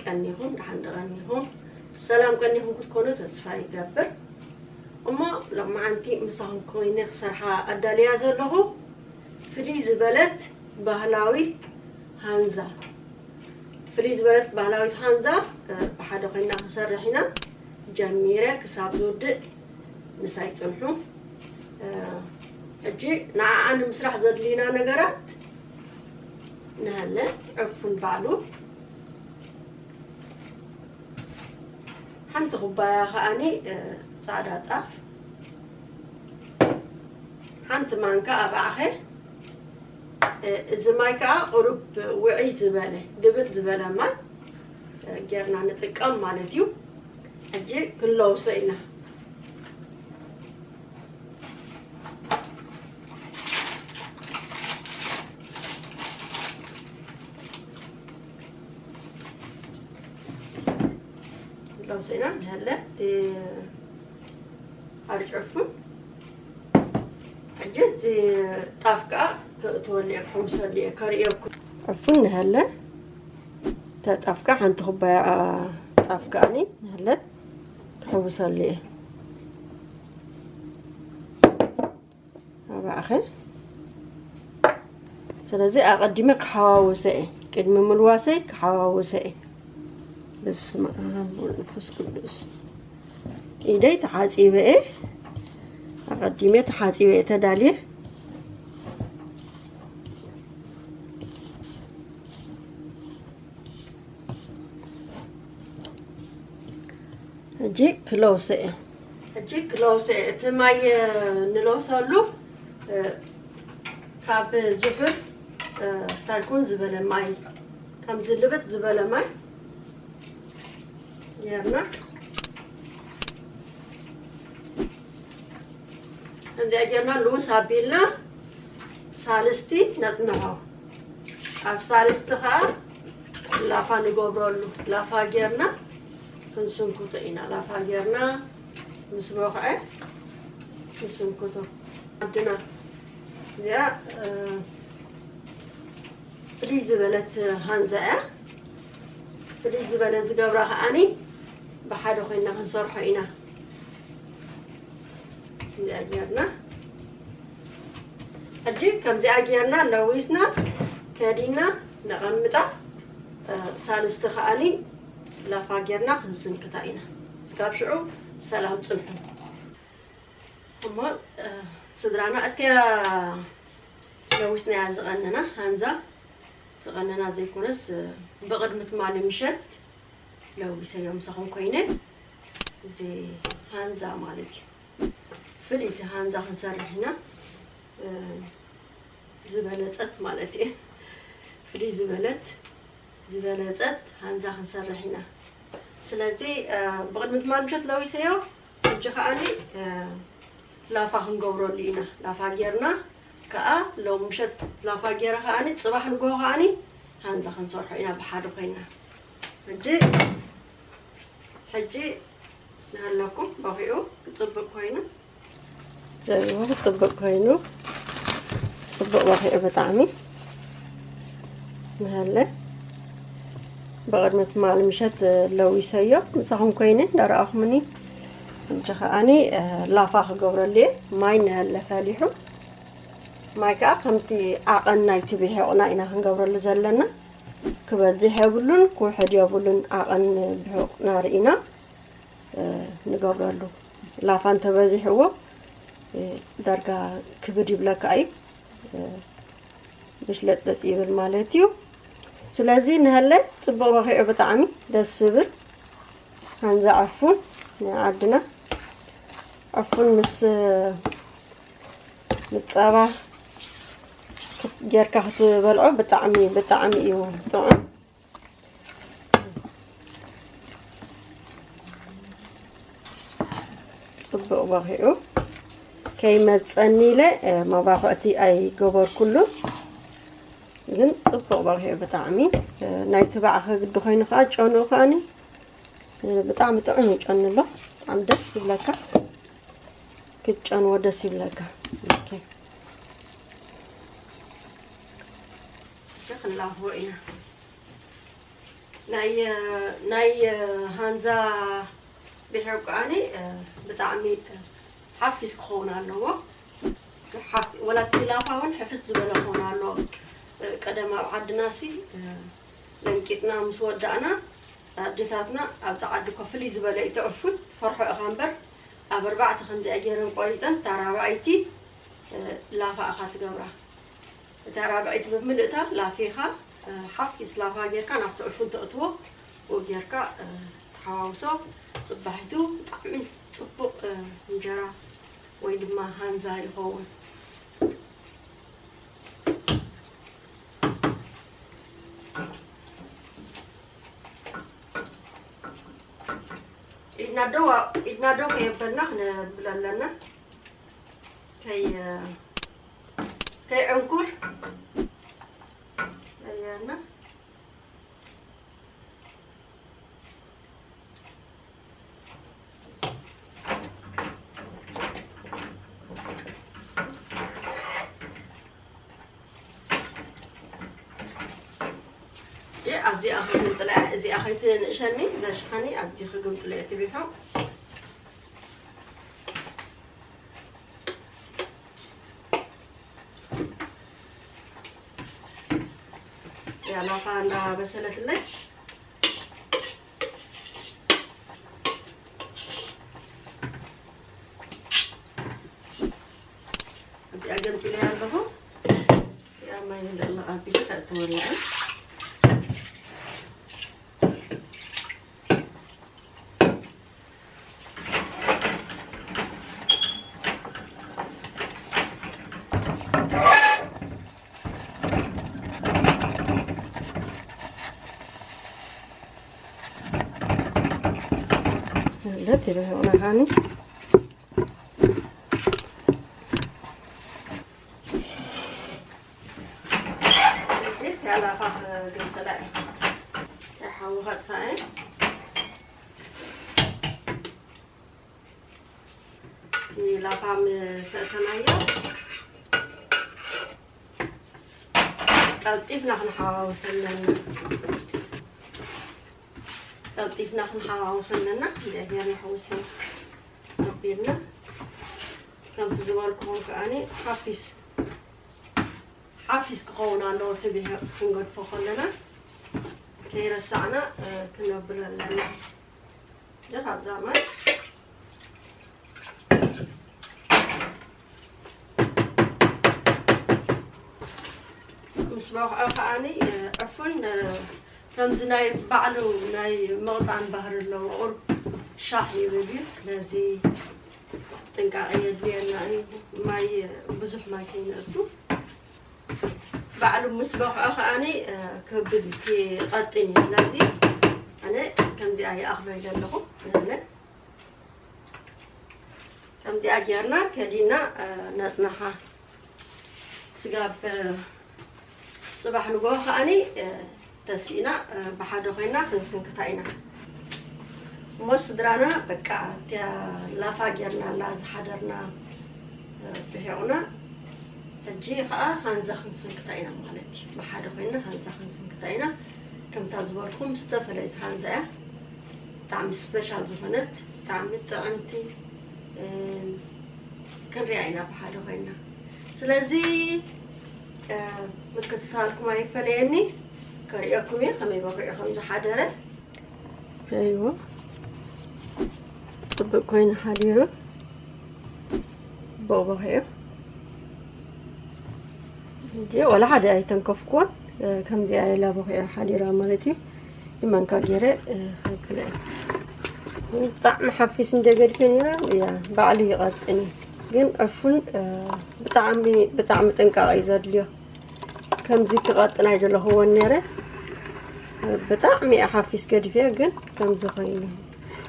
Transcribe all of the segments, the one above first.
ቀኒኹም፣ ደሓን ዶ ቀኒኹም? ሰላም ቀኒኹም ክትኮኑ ተስፋ ይገብር። እሞ ሎማዓንቲ ምሳኹም ኮይነ ክሰርሓ ኣዳልያ ዘለኹ ፍልይ ዝበለት ባህላዊት ሃንዛ። ፍልይ ዝበለት ባህላዊት ሃንዛ፣ እ፣ ብሓደ ኮይና ክንሰርሕ ኢና። ጀሚረ ክሳብ ዝውድእ ምሳይ ጽንሑ። እ፣ ሕጂ ንዓኣ ንምስራሕ ዘድልዩና ነገራት ንሃለ ዕፉን ባዕሉ ሓንቲ ኩባያ ከኣኒ፣ እ፣ ጻዕዳ ጣፍ፣ ሓንቲ ማንካ ኣባዕኸ፣ እ፣ እዚ ማይ ከኣ ቁሩብ ውዕይ ዝበለ፣ ድብጥ ዝበለ ማይ፣ እ፣ ጌርና ንጥቀም ማለት እዩ። ሕጂ ክንለውሶ ኢና። ለውሲና ንሃለ እቲ ሓርጭ ዕፉን። ሕጂ እዚ ጣፍ ከኣ ክእትወሉ እየ፣ ክሕውሰሉ እየ፣ ከርእየኩም። ዕፉን ንሃለ፣ እታ ጣፍ ከኣ ሓንቲ ኩባያ ጣፍ ከኣኒ ንሃለ ክሕውሰሉ እየ። ኣባእኸ። ስለዚ ኣቐዲመ ክሓዋውሰ እየ። ቅድሚ ምልዋሰይ ክሓዋውሰ እየ። በስመ ኣብ ወወልድ ወመንፈስ ቅዱስ። ኢደይ ተሓጺበ እየ። ኣቐዲመ ተሓጺበ እየ ተዳልየ። ሕጂ ክለውሰ እየ። ሕጂ ክለውሰ እየ። እቲ ማይ፣ እ፣ ንለውሰሉ፣ እ፣ ካብ ዝሑል፣ እ፣ ስታይል ኩን ዝበለ ማይ፣ ከምዚ ልብጥ ዝበለ ማይ ጌርና፣ ከምዚኣ ጌርና ልውስ ኣቢልና ሳልስቲ ነጽንሖ። ኣብ ሳልስቲ ኸኣ ላፋ ንገብረሉ። ላፋ ጌርና ክንስንክቶ ኢና። ላፋ ጌርና ምስ ቦኽዐ ንስንክቶ። ዓድና እዚኣ፣ እ፣ ፍልይ ዝበለት ሃንዛ እያ። ፍልይ ዝበለ ዝገብራ ከኣኒ ብሓደ ኮይና ክንሰርሖ ኢና። እዚኣ ጌርና፣ ሕጂ ከምዚኣ ጌርና ለዊስና ከዲና ነቐምጣ። እ፣ ሳልስቲ ከኣኒ ላፋ ጌርና ክንስንክታ ኢና። እስካብ ሽዑ ሰላም ጽንሑ። እሞ፣ እ፣ ስድራና፣ እቲያ ለዊስናያ ዝቐነና ሃንዛ፣ ዝቐነና ዘይኮነስ፣ እ፣ ብቕድሚ ትማሊ ምሸት ለዊሰዮ ምሳኹም ኮይነ፣ እዚ ሃንዛ ማለት እዩ። ፍልይቲ ሃንዛ ክንሰርሕ ኢና። እ፣ ዝበለጸት ማለት እየ። ፍልይ ዝበለት፣ ዝበለጸት ሃንዛ ክንሰርሕ ኢና። ስለዚ፣ እ፣ ብቕድሚ ትማል ምሸት ለዊሰዮ፣ ሕጂ ከኣኒ፣ እ፣ ላፋ ክንገብረሉ ኢና። ላፋ ጌርና ከኣ ሎም ምሸት ላፋ ጌረ ከኣኒ፣ ጽባሕ ንግሆ ከኣኒ ሃንዛ ክንሰርሖ ኢና ብሓደ ኮይና። ሕጂ፣ ሕጂ ንሃለኩም በኺዑ ክጽብቅ ኮይኑ። ዘሪቡ ጽብቅ ኮይኑ፣ ጽቡቅ በኺዑ ብጣዕሚ። ንሃለ ብቕድሚ ትማል ምሸት ለዊሰዮ ምሳኹም ኮይነ እንዳረኣኹምኒ። ሕጂ ከኣኒ፣ እ፣ ላፋ ክገብረሉ እየ። ማይ ንሃለ ፈሊሑ። ማይ ከኣ ከምቲ ዓቐን ናይቲ ብሒቕና ኢና ክንገብረሉ ዘለና። ክበዝሕ የብሉን፣ ክውሕድ የብሉን። ዓቐን ብሑቕና ርኢና፣ እ፣ ንገብረሉ። ላፋ እንተበዚሕዎ፣ እ፣ ዳርጋ ክብድ ይብለካ እዩ። እ፣ ብሽለጥለጥ ይብል ማለት እዩ። ስለዚ ንሀለ ጽቡቕ በኺዑ ብጣዕሚ ደስ ዝብል ሃንዛ ዕፉን ናይ ዓድና ዕፉን ምስ፣ ምስ ጸባ ጌርካ ክትበልዖ ብጣዕሚ፣ ብጣዕሚ እዩ ጥዑም። ጽቡቕ በኺዑ ከይመጸኒ ኢለ፣ እ፣ መባኹዕቲ ኣይገበርኩሉ፣ ግን ጽቡቕ በኺዑ ብጣዕሚ። እ፣ ናይቲ ባዕኸ ግዲ ኮይኑ ከኣ ጨንኡ ከኣኒ፣ እ፣ ብጣዕሚ ጥዑም እዩ ጨኑ ኣሎ። ብጣዕሚ ደስ ዝብለካ። ክትጨንዎ ደስ ይብለካ። ኦኬ። ክንላፍዎ ኢና። ናይ ናይ ሃንዛ ብሕር ከዓኒ ብጣዕሚ ሓፊስ ክኸውን ኣለዎ። ሓፍ- ወላ እቲ ላፋ እውን ሕፍስ ዝበለ ክኸውን ኣለዎ። ቀደም ኣብ ዓድና ሲ ለንቂጥና ምስ ወዳእና ኣዴታትና ኣብዛ ዓዲ እኮ ፍልይ ዝበለ እዩ ትዕፉን ፈርሖ ኢኻ እምበር ኣብ ኣርባዕተ ከምዚኣ ገይረን ቆሪፀን እታ ራብዐይቲ ላፋ ኢኻ ትገብራ። እታ ራብዐይቲ ብምልእታ ላፊኻ ሓፊስ ላፋ ጌርካ ናብቲ ዕፉን ተእትዎ ብኡ ጌርካ ተሓዋውሶ። ፅባሒቱ ብጣዕሚ ፅቡቕ እንጀራ ወይ ድማ ሃንዛ ይኸውን። ኢድና ዶ ኢድና ዶ ከየበልና ክነብል ኣለና። ከይ ከይዕንኩር እያና ኣብዚኣ ክግምጥላ እዚኣ ከይትንእሸኒ ዘሽሓኒ ኣብዚ ክግምጥሎ እየ ትቢሖ። ያላፋ እንዳበሰለትለይ እዚኣ ገምጢለ ኣለኹ። እዚኣ ማይ እንደላ ኣቢለ ከእትወላ እየ። ደት ይበ ሆና ሃኒ ያላፋ ግንፍላ ሓዊ ከጥፋ ላፋ ምስ ኣእተናዮ ቀልጢፍና ክንሓዋውሰ ኣለና። ቀልጢፍና ክንሓዋውሰ ኣለና። እንዲያ ጌርና ሕውስ ሕውስ ኣቢልና ከምቲ ዝበልኩኹም ከኣኒ ሓፊስ ሓፊስ ክኸውን ኣለዎ። እቲ ብሄር ክንገድፎ ከለና ከይረሳዕና ክነብል ኣለና። ደፋ ኣብዛ ማይ ምስ በቕዖ ከዓኒ ዕፉን ከምዚ ናይ ባዕሉ ናይ ምቕጣን ባህሪ ኣለዎ። ቁሩብ ሻሕ ይብል እዩ። ስለዚ ጥንቃቐ የድልየና እዩ። ማይ ብዙሕ ማይ ከይነእቱ ባዕሉ ምስ በቕዖ ከዓኒ ክብል እዩ፣ ክቐጥን እዩ። ስለዚ ኣነ ከምዚኣ ይኣኽሎ ኢለ ኣለኹ። ኣነ ከምዚኣ ጌርና ከዲና ነጽንሓ። ስጋብ ጽባሕ ንግሆ ከዓኒ ተሲእና ብሓደ ኮይና ክንስንክታ ኢና። እሞ ስድራና በቃ እቲያ ላፋ ጌርና ኣላ ዝሓደርና ብሒቑና ሕጂ ከዓ ሃንዛ ክንስንክታ ኢና ማለት እዩ። ብሓደ ኮይና ሃንዛ ክንስንክታ ኢና። ከምታ ዝበልኩም ዝተፈለየት ሃንዛ እያ። ብጣዕሚ ስፔሻል ዝኾነት ብጣዕሚ ጥዕምቲ ክንሪኣ ኢና ብሓደ ኮይና። ስለዚ ምክትታልኩም ኣይፈለየኒ። ከርእየኩም እየ ከመይ በኺዑ ከም ዝሓደረ። ርእይዎ ጽቡቕ ኮይኑ ሓዲሩ ጽቡቕ በኺዑ። እንጂ ወላ ሓደ ኣይተንከፍኩዎን። ከምዚኣ ኢላ በኺዑ ሓዲራ ማለት እዩ። ብማንካ ገይረ ከብለ ብጣዕሚ ሓፊስ እንደ ገድፈ ነይራ እያ። ባዕሉ ይቐጥን እዩ። ግን ዕፉን ብጣዕሚ ብጣዕሚ ጥንቃቐ እዩ ዘድልዮ። ከምዚ ክቐጥን ኣይደለኹዎን ነይረ። ብጣዕሚ እየ ሓፊስ ገዲፈ ግን ከምዚ ኮይኑ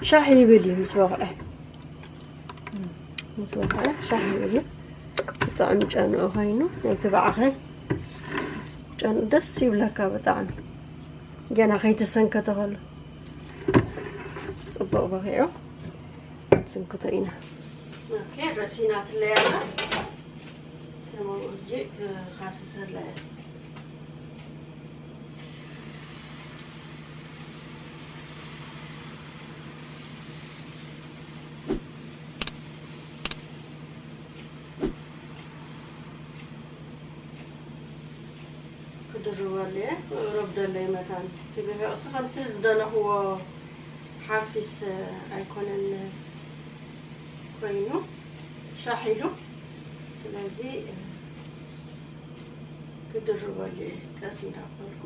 ሻሕ ይብል እዩ ምስ በቕዐ። ምስ በቕዐ ሻሕ ይብል እዩ። ብጣዕሚ ጨንኡ ኮይኑ ናይቲ ባዕኸ ጨንኡ ደስ ይብለካ ብጣዕሚ። ገና ከይተሰንከተ ከሎ ጽቡቕ በኺዑ ስንክቶ ኢና። ኦኬ፣ ረሲናትለይ ኣላ። ተማም እጂ ክኻስሰላ እያ። ድርበለየ ረብደለይ መታን ትብሄ እሱ ከምቲ ዝደለኽዎ ሓፊስ ኣይኮነን ኮይኑ ሻሕ ኢሉ። ስለዚ ክድርበለየ ቀስ እንዳበልኩ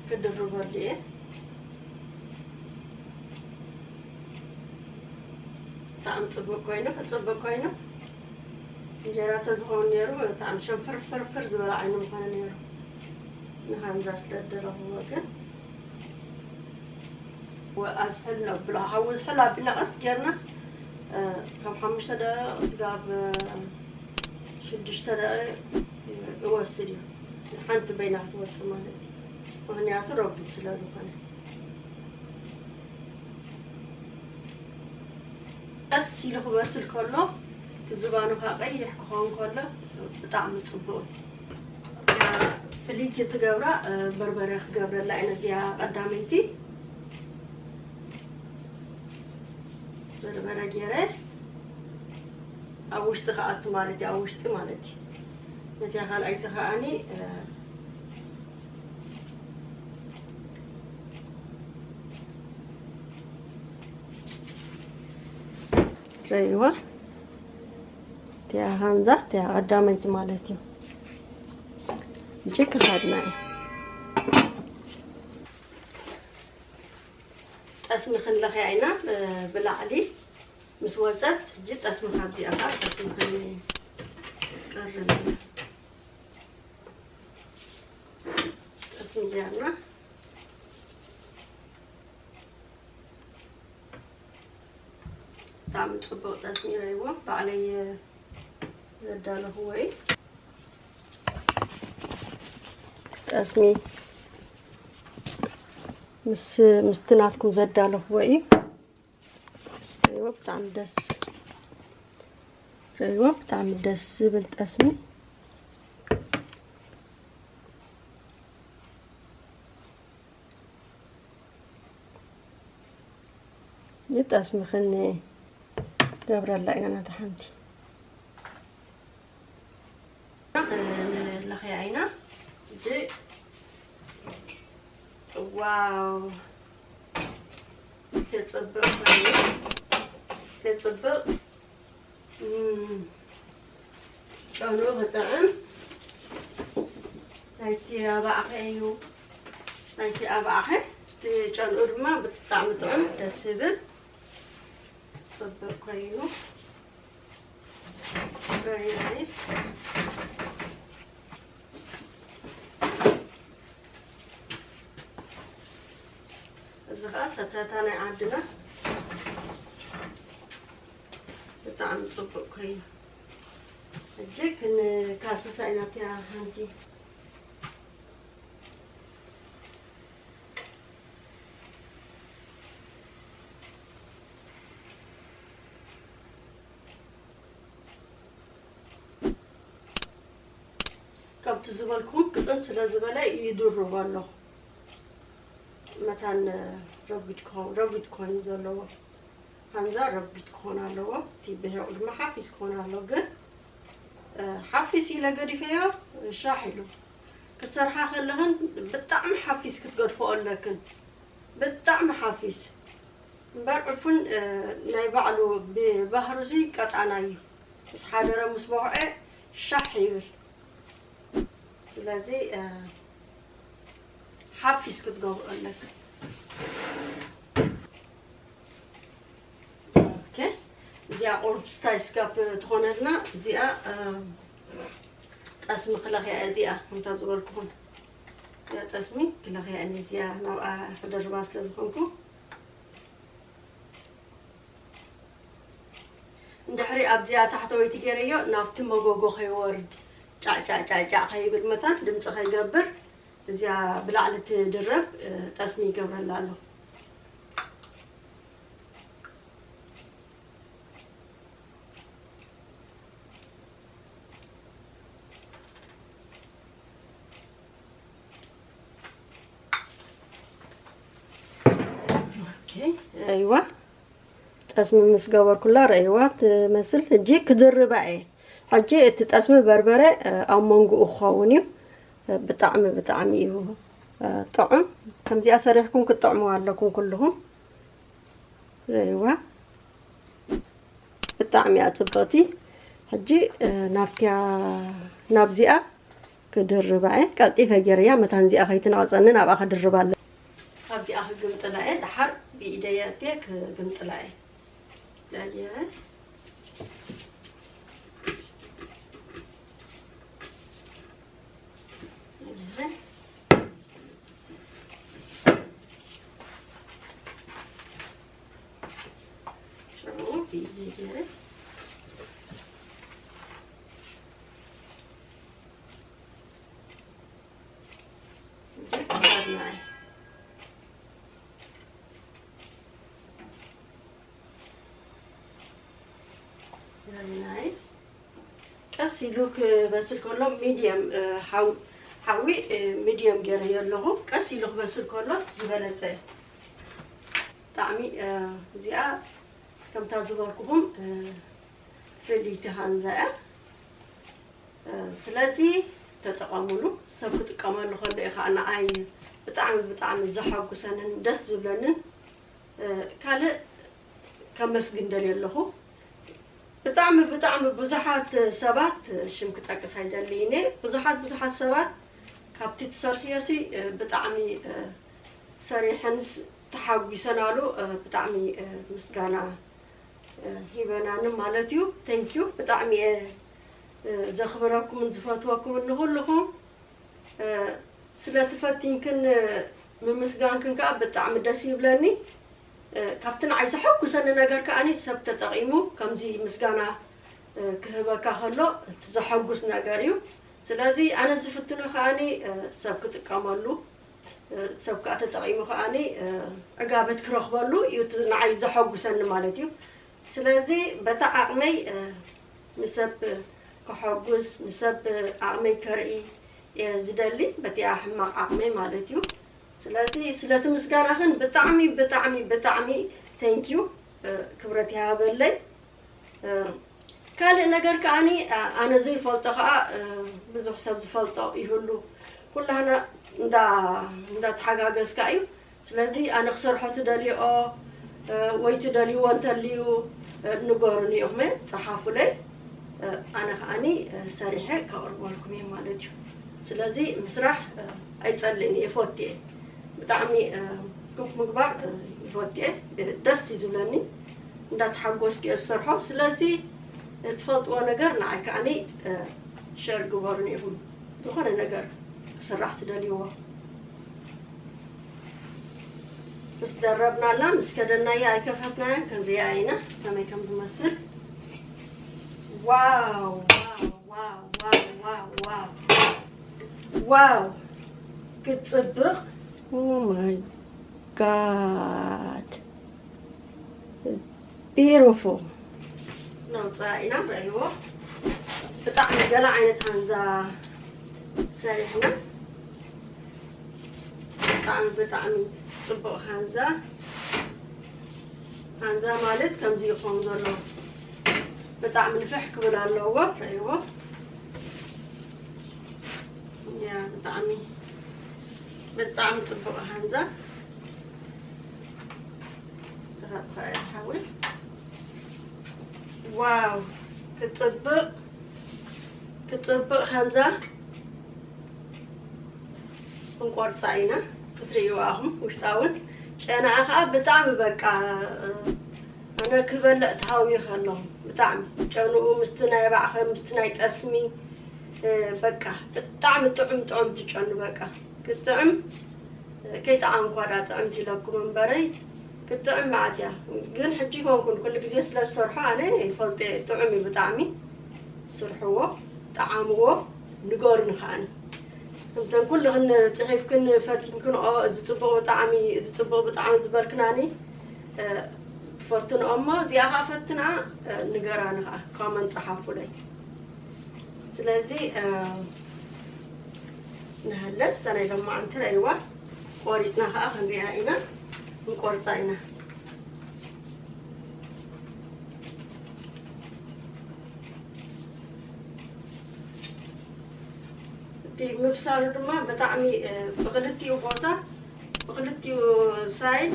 ክድርበለየ። ብጣዕሚ ፅቡቅ ኮይኑ ክፅብቅ ኮይኑ እንጀራ ተዝኸውን ነይሩ ብጣዕሚ ሸንፈርፈርፈር ዝበለ ዓይኑ ምኾነ ነይሩ። ንሃንዛ ስለ ዝደለኽዎ ግን ወኣዝሕል ነብሎ ሓዊ ዝሕል ኣቢልና ቀስ ጌርና ካብ ሓሙሽተ ደቂቕ ስጋብ ሽዱሽተ ደቂቕ ይወስድ እዩ። ሓንቲ በይና ክትወፅእ ማለት እዩ። ምክንያቱ ረጒድ ስለ ዝኾነ ቀስ ኢሉ ክበስል ከሎ እቲ ዝባኑ ከዓ ቀይሕ ክኸውን ከሎ ብጣዕሚ ፅቡቅ እዩ። ፍልይቲ ትገብራ በርበረ ክገብረላ እየ ነዚኣ ቀዳመይቲ በርበረ ገይረ ኣብ ውሽጢ ክኣቱ ማለት እዩ ኣብ ውሽጢ ማለት እዩ ነዚኣ ካልኣይቲ ከዓኒ ረይዋ እቲኣ ሃንዛ እቲኣ ቀዳመይቲ ማለት እዩ። እጂ ክኸድና እዩ። ጠስሚ ክንለኽያ ኢና ብላዕሊ ምስ ወፀት እጂ ጠስሚ ካብዚኣ ከዓ ጠስሚ ክንቀርብ ኢና። ጠስሚ ጌርና ብጣዕሚ ፅቡቅ ጠስሚ ረይዎ ባዕለይ ዘዳለኽዎ እዩ። ጠስሚ ምስ ምስቲ ናትኩም ዘዳለኽዎ እዩ። ረይዎ ብጣዕሚ ደስ ረይዎ ብጣዕሚ ደስ ዝብል ጠስሚ ይጠስሚ ክንገብረላ ኢና ነታ ሓንቲ ንለኽያ ኢና። ዋው ክፅብቕ ክፅብቕ ጨኑ ክጥዕም ናይቲ ኣባዕኸ እዩ። ናይቲ ኣባዕኸ እቲ ጨንኡ ድማ ብጣዕሚ ጥዑም ደስ ዝብል ፅብቅ ኮይኑ very nice። እዚ ከዓ ሰተታ ናይ ዓድና ብጣዕሚ ፅቡቅ ኮይኑ ሕጂ ክንካስሳ ኢና እቲኣ ሓንቲ ካብቲ ዝበልኩም ቅጥን ስለ ዝበለ ይድርቦ ኣሎ መታን ረጒድ ክኸውን ረጒድ ክኾን እዩ ዘለዎ። ሃንዛ ረጒድ ክኾን ኣለዎ። እቲ ብሄቑ ድማ ሓፊስ ክኾን ኣለዎ። ግን ሓፊስ ኢለ ገዲፈዮ ሻሕ ኢሉ ክትሰርሓ ከለኽን ብጣዕሚ ሓፊስ ክትገድፎ ኣለክን። ብጣዕሚ ሓፊስ እምበር ዕፉን ናይ ባዕሉ ብባህሩ ሲ ቀጣና እዩ። ምስ ሓደረ ምስ በቑዐ ሻሕ ይብል። ስለዚ ሓፊስ ክትገብሮ ኣለክ። እዚኣ ቁሩብ ስታይ ስጋብ ትኾነልና እዚኣ ጠስሚ ክለኽያ እዚኣ ከምታ ዝበልኩኹም እዚኣ ጠስሚ ክለኽያ እኔ እዚኣ ናብኣ ክደርባ ስለ ዝኾንኩ እንድሕሪ ኣብዚኣ ታሕተወይቲ ገይረዮ ናብቲ መጎጎ ከይወርድ ጫጫጫጫ ከይብል መታን ድምፂ ከይገብር እዚኣ ብላዕሊ ትድረብ ጠስሚ ይገብረላ ኣሎ። ኣይዋ ጠስሚ ምስ ገበርኩላ ረእይዋ ትመስል። ሕጂ ክድርባ እየ። ሕጂ እቲ ጠስሚ በርበረ፣ እ፣ ኣብ መንጎኡ ክኸውን እዩ። እ፣ ብጣዕሚ፣ ብጣዕሚ እዩ፣ እ፣ ጥዑም። ከምዚኣ ሰሪሕኩም ክትጥዕምዋ ኣለኩም ኩልኹም። ረእይዋ። ብጣዕሚ እያ ጽብቕቲ። ሕጂ፣ እ፣ ናብቲያ፣ ናብዚኣ ክድርባ እየ። ቀልጢፈ ገይረያ፣ መታን እዚኣ ከይትነቕጸኒ ናብኣ ክድርባ ኣለ። ካብዚኣ ክግምጥላ እየ፣ ደሓር ብኢደይ ኣእትየ ክግምጥላ እየ። ዳየረ። ዳየረ። ሽዑ ብኢደይ ገይረ። Very nice. ቀስ ኢሉ ክበስል ከሎ ሚድየም፣ እ፣ ሓው-፣ ሓዊ፣ እ፣ ሚድየም ገይረዮ ኣለኹ። ቀስ ኢሉ ክበስል ከሎ ዝበለጸ እዩ። ብጣዕሚ፣ እ፣ እዚኣ ከምታ ዝበልኩኹም፣ እ፣ ፍልይቲ ሃንዛ እያ። እ፣ ስለዚ ተጠቐሙሉ። ሰብ ክጥቀመሉ ከሎ እዩ ከዓ ንዓይ ብጣዕሚ፣ ብጣዕሚ ዘሐጉሰንን ደስ ዝብለንን። እ፣ ካልእ ከመስግን ደልየ ኣለኹ። ብጣዕሚ፣ ብጣዕሚ ብዙሓት ሰባት፣ ሽም ክጠቅስ ኣይደልይን እየ፣ ብዙሓት፣ ብዙሓት ሰባት ካብቲ ትሰርሕዮሲ፣ እ፣ ብጣዕሚ፣ እ፣ ሰሪሐንስ ተሓጒሰናሉ፣ እ፣ ብጣዕሚ፣ እ፣ ምስጋና፣ እ፣ ሂበናኒ ማለት እዩ። Thank you። ብጣዕሚ እየ፣ እ፣ ዘኽብረኩምን ዝፈትወኩምን ንኹልኹም። እ፣ ስለቲ ፈቲንክን፣ እ፣ ምምስጋንክን ከዓ ብጣዕሚ ደስ ይብለኒ። እ፣ ካብቲ ንዓይ ዘሐጉሰኒ ነገር ከዓኒ ሰብ ተጠቒሙ ከምዚ ምስጋና፣ እ፣ ክህበካ ከሎ እቲ ዘሐጉስ ነገር እዩ። ስለዚ ኣነ ዝፍትኖ ከዓኒ፣ እ፣ ሰብ ክጥቀመሉ፣ እ፣ ሰብ ከዓ ተጠቒሙ ከዓኒ፣ እ፣ ዕጋበት ክረኽበሉ እዩ እቲ ንዓይ ዘሐጉሰኒ ማለት እዩ። ስለዚ በታ ዓቕመይ፣ እ፣ ንሰብ ከሐጉስ፣ ንሰብ ዓቕመይ ከርኢ እየ ዝደሊ፣ በቲኣ ሕማቕ ዓቕመይ ማለት እዩ። ስለዚ ስለቲ ምስጋናኽን ብጣዕሚ፣ ብጣዕሚ፣ ብጣዕሚ thank you፣ እ፣ ክብረት ይሃበለይ። እ፣ ካልእ ነገር ከዓኒ፣ እ፣ ኣነ ዘይፈልጦ ከኣ፣ እ፣ ብዙሕ ሰብ ዝፈልጦ ይህሉ። ኩላህና እንዳ-፣ እንዳተሓጋገዝካ እዩ። ስለዚ ኣነ ክሰርሖ ትደልዮ፣ እ፣ ወይ ትደልይዎ እንተልዩ፣ እ፣ ንገሩኒ ኢኹም፣ ጸሓፉለይ። እ፣ ኣነ ከዓኒ፣ እ፣ ሰሪሐ ከቕርበልኩም እየ ማለት እዩ። ስለዚ ምስራሕ፣ እ፣ ኣይጸልእን እየ፣ ይፈቱ እየ። ብጣዕሚ፣ እ፣ ኩክ ምግባር፣ እ፣ ይፈቱ እየ። እ፣ ደስ እዩ ዝብለኒ። እንዳተሓጎስኩ እየ ዝሰርሖ። ስለዚ፣ እ፣ ትፈልጥዎ ነገር ንዓይ ከዓኒ፣ እ፣ ሸር ግበሩኒ ኢኹም። ዝኾነ ነገር ክስራሕ ትደልይዎ። ምስ ደረብናላ፣ ምስ ከደናያ ኣይከፈትናያን፣ ክንሪኣ ኢና ከመይ ከም ዝመስል። ዋው፣ ዋው፣ ዋው፣ ዋው፣ ዋው፣ ዋው። ዋው፣ ክትጽብቕ። Oh my God። Beautiful። ነውፅኣ ኢና፣ ንርእይዎ። ብጣዕሚ ገለ ዓይነት ሃንዛ ሰሪሕና። ብጣዕሚ፣ ብጣዕሚ ጽቡቕ ሃንዛ። ሃንዛ ማለት ከምዚ ይኸውን ዘሎ። ብጣዕሚ ንፍሕ ክብል ኣለዎ፣ ርእይዎ። ያ፣ ብጣዕሚ፣ ብጣዕሚ ጽቡቕ ሃንዛ። ተኻትካ እያ ሓዊ። ዋው፣ ክጽብቕ፣ ክጽብቕ ሃንዛ። ክንቆርጻ ኢና፣ ክትርእይዋ ኢኹም። ውሽጣ እውን ጨናኣ ኸኣ ብጣዕሚ በቃ፣ ኣነ ክበልዕ ተሃውየ ከለኹ ብጣዕሚ ጨንኡ ምስቲ ናይ ባዕኸ፣ ምስቲ ናይ ጠስሚ፣ እ፣ በቃ ብጣዕሚ ጥዑም፣ ጥዑም ትጨኑ በቃ። ክጥዕም፣ እ፣ ከይጠዓምኳ ዳ ጥዕምቲ ኢለኩም እምበረይ፣ ክጥዕም መዓት እያ። ግን ሕጂ ኮንኩን ኩሉ ግዜ ስለ ዝሰርሖ ኣነ ይፈልጦ እየ፣ ጥዑም እዩ ብጣዕሚ። ስርሕዎ፣ ጠዓምዎ፣ ንገሩኒ ከዓኒ። እተን ኩልኽን ጽሒፍክን ፈቲንክንኦ፣ እዚ ጽቡቕ ብጣዕሚ፣ እዚ ጽቡቕ ብጣዕሚ ዝበልክናኒ፣ እ፣ ፈትንኦ እሞ፣ እዚኣ ኸዓ ፈትና፣ እ፣ ንገራኒ ኸዓ፣ ኮመንት ጸሓፉለይ። ስለዚ፣ እ፣ ንሃለት፣ እታ ናይ ሎማዓንቲ ረእይዋ፣ ቆሪጽና ኸዓ ክንሪኣ ኢና፣ ክንቆርጻ ኢና። እቲ ምብሳሉ ድማ ብጣዕሚ ብክልቲኡ ቦታ ብክልቲኡ ሳይድ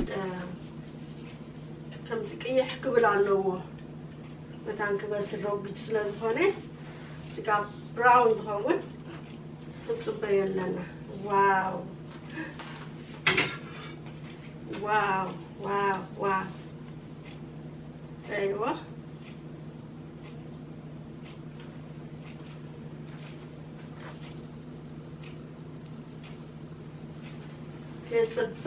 ከምዚ ቅይሕ ክብል ኣለዎ። መታን ክበስል ረጒድ ስለ ዝኾነ ስጋ ብራውን ዝኸውን ክንፅበዮ ኣለና። ዋው ዋው ዋው ዋው! ኣይዋ ክፅብቕ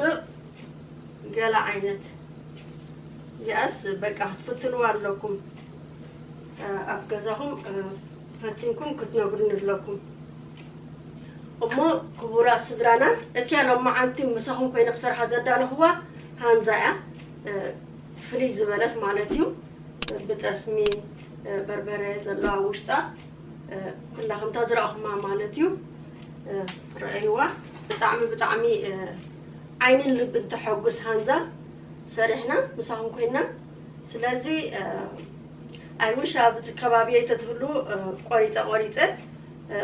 ገለ ዓይነት እዚኣስ በቃ ክትፍትንዋ ኣለኩም። ኣብ ገዛኹም ፈቲንኩም ክትነግሩኒ ኣለኩም። እሞ ክቡራት ስድራና፣ እቲያ ሎማዓንቲ ምሳኹም ኮይነ ክሰርሓ ዘዳለኽዋ ሃንዛ እያ። ፍልይ ዝበለት ማለት እዩ። ብጠስሚ በርበረ ዘለዋ ውሽጣ ኩላ ከምታ ዝረእኹማ ማለት እዩ። ረእይዋ ብጣዕሚ ብጣዕሚ ዓይንን ልብን ተሐጉስ ሃንዛ ሰሪሕና ምሳኹም ኮይና። ስለዚ ኣይውሽ ኣብዚ ከባቢየይ ተትህሉ ቆሪፀ ቆሪፀ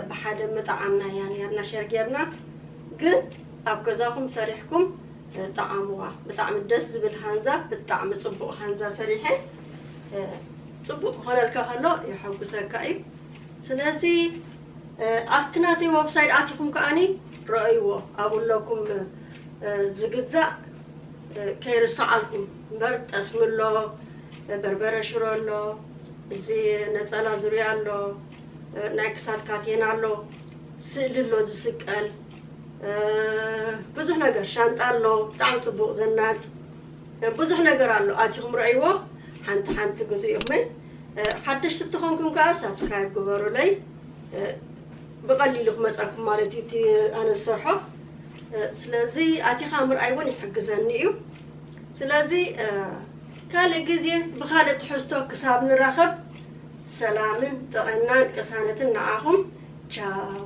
ብሓደ ምጥዓምና እያ ነርና ሸር ጌርና። ግን ኣብ ገዛኹም ሰሪሕኩም ጠዓምዋ። ብጣዕሚ ደስ ዝብል ሃንዛ፣ ብጣዕሚ ፅቡቕ ሃንዛ ሰሪሐ። ፅቡቕ ክኾነልካ ከሎ የሐጉሰካ እዩ። ስለዚ ኣብቲ ናተይ ወብሳይት ኣቲኹም ከዓኒ ረእይዎ። ኣብኡ ኣለኩም ዝግዛእ ከይርስዓልኩም እምበር፣ ጠስሚ ኣሎ፣ በርበረ ሽሮ ኣሎ፣ እዚ ነፀላ ዙርያ ኣሎ፣ ናይ ክሳድ ካቴና ኣሎ፣ ስእሊ ኣሎ ዝስቀል፣ ብዙሕ ነገር፣ ሻንጣ ኣሎ፣ ብጣዕሚ ፅቡቕ ዘናጥ፣ ብዙሕ ነገር ኣሎ። ኣቲኹም ረእይዎ፣ ሓንቲ ሓንቲ ግዙ ኢኹም። ሓደሽቲ ትኾንኩም ከዓ ሳብስክራይብ ግበሩለይ። ብቐሊሉ ክመፀኩም ማለት እዩ እቲ ኣነ ዝሰርሖ። ስለዚ ኣቲኻ ምርኣይ እውን ይሕግዘኒ እዩ። ስለዚ ካልእ ግዜ ብኻልእ ትሕዝቶ ክሳብ ንራኸብ ሰላምን ጥዕናን ቅሳነትን ንዓኹም። ቻው።